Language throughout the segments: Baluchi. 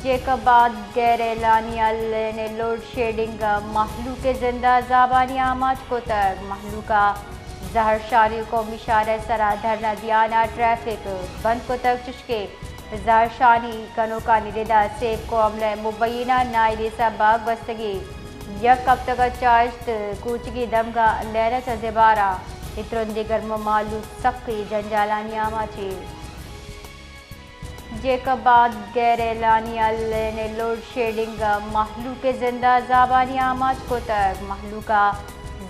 جیکب آباد غیر اعلانیہ لین ءِ لوڈ شیڈنگ ءَ مہلوک ءِ زند ءَ عذابانی آماچ کتگ۔ مہلوک ءَ زہرشانی قومی شاہراہ ءِ سرا دھرنا دیان ءَ ٹریفک بند کتگ، چشکہ زہرشانی کنوکانی ردا سیپکو عملہ ءِ مبینہ نااہلی ءِ سبب ءَ گوستگیں یک ہفتگ ءَ چاشت کوچگی دمگاں لین ءَ چہ زبارا اے ترندیں گرم ءَ مہلوک سکیں جنجالانی آماچ ایں۔ جیکب آباد غیر اعلانیہ لین ءِ لوڈ شیڈنگ ءَ مہلوک ءِ زند ءَ عذابانی آماچ کتگ۔ مہلوک ءَ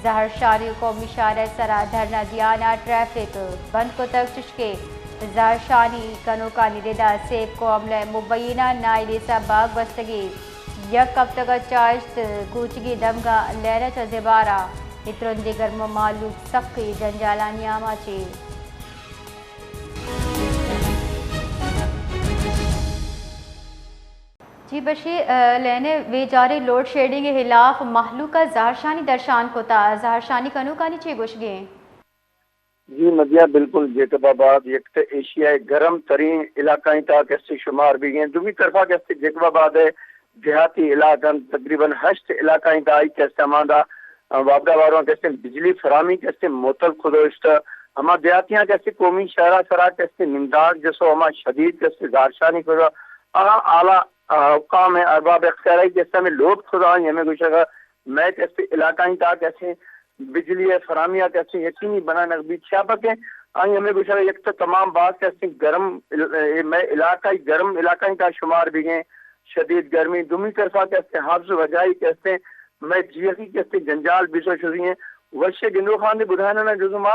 زہرشانی قومی شاہراہ ءِ سرا دھرنا دیان ءَ ٹریفک بند کتگ، چشکہ زہرشانی کنوکانی ردا سیپکو عملہ ءِ مبینہ نااہلی ءِ سبب ءَ گوستگیں یک ہفتگ ءَ چاشت کوچگی دمگاں لین ءَ چہ زبارا اے ترندیں گرم ءَ مہلوک سکیں جنجالانی آماچ ایں۔ جی بشیر، ءَ، لین ءِ ویجاریں لوڈ شیڈنگ ءِ ہلاف مہلوک ءَ زہرشانی درشان کتا، زہرشانی کنوکانی چے گوشگیں؟ جی مدیا، بالکل جیکب آباد یک تہ ایشیا ءِ گرم ترین علاقہ ایں تہا کسے شمار بیگیں۔ دومی طرفا کسے جیکب آباد ءِ دیہاتی علاقہ انت، تقریباً ہشت علاقہ ایں تہا آئی کسے ہماندا وابدہ وارواں کسے بجلی فراہمی کسے معطل کھدوشتہ۔ ہما دیہاتیاں کسے قومی شاہراہ سرا کسے ننداگ جسو، ہما شدید کسے زہرشانی کھدا۔ آہاں اعلیٰ حکام ءُ ارباب اختیار ءَ کسے ہمے لوڈ کھدا، آئی ہمے گوشگا مئے کسے علاقہ ایں تہا کسے بجلی ءِ فراہمی ءَ کسے یقینی بنانگ بیت۔ چیا پکہ آئی ہمے گوشگ ءَ یک تہ تمام باز کسے گرم عل-، اے مئے علاقہ گرم علاقہ ایں تہا شمار بیگیں، شدید گرمی۔ دومی طرفا کسے ہبز وجائی کسے مئے جیہی کسے جنجال بیسو شدی ایں۔ وشے گندوخان دی بدھائنا جزو ما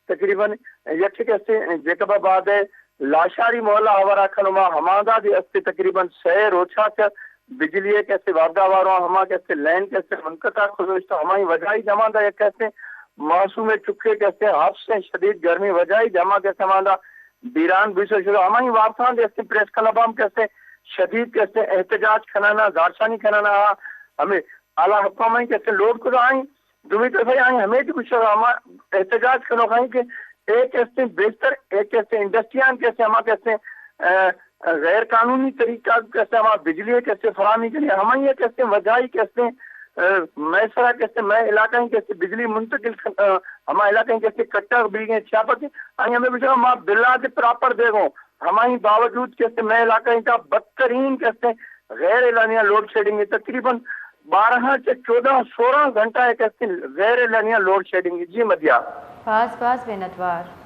تقریباً یک کسے جیکب آباد ءِ لاشاری محلہ ہبرا کنوں ما، ہماندا دی استے تقریباً سئے روچا چہ بجلی ءِ کسے وابدہ وارواں ہما کسے لین کسے منقطع کھدوشتہ، ہمائی وجائی جماندا یک کسے معصوم چکے کسے ہبس ءِ شدید گرمی وجائی جما کسے ہماندا بیران بیسو شدہ۔ ہمائی وارتاں دے استے پریس کلب ہم کسے شدید کسے احتجاج کنانا، زہرشانی کنانا، ہمے اعلیٰ حکام ایں کسے لوڈ کھدا آئی۔ دومی طرفا آئی ہمے گوشگ ءَ ہما احتجاج کنوک ایں کہ اے کسے بیشتر اے کسے انڈسٹریاں کسے ہما کسے، ءَ، غیر قانونی طریقہ کسے ہما بجلی کسے فراہمی کنی، ہمائی کسے وجائی کسے، ءَ، مئے سرا کسے مئے علاقہ ایں کسے بجلی منتقل کن-، ءَ، ہما علاقہ ایں کسے کٹا بیگیں۔ چیا پکہ آئی ہمے گوشگ ءَ ما بلا دے پراپر بیگوں، ہمائی باوجود کسے مئے علاقہ ایں تہا بدترین کسے غیر اعلانیہ لوڈ شیڈنگ ایں، تقریباً بارہ چہ چودہ سورہ گھنٹہ ءَ کسے غیر اعلانیہ لوڈ شیڈنگ ایں۔ جی مدیا۔ باز باز منتوار۔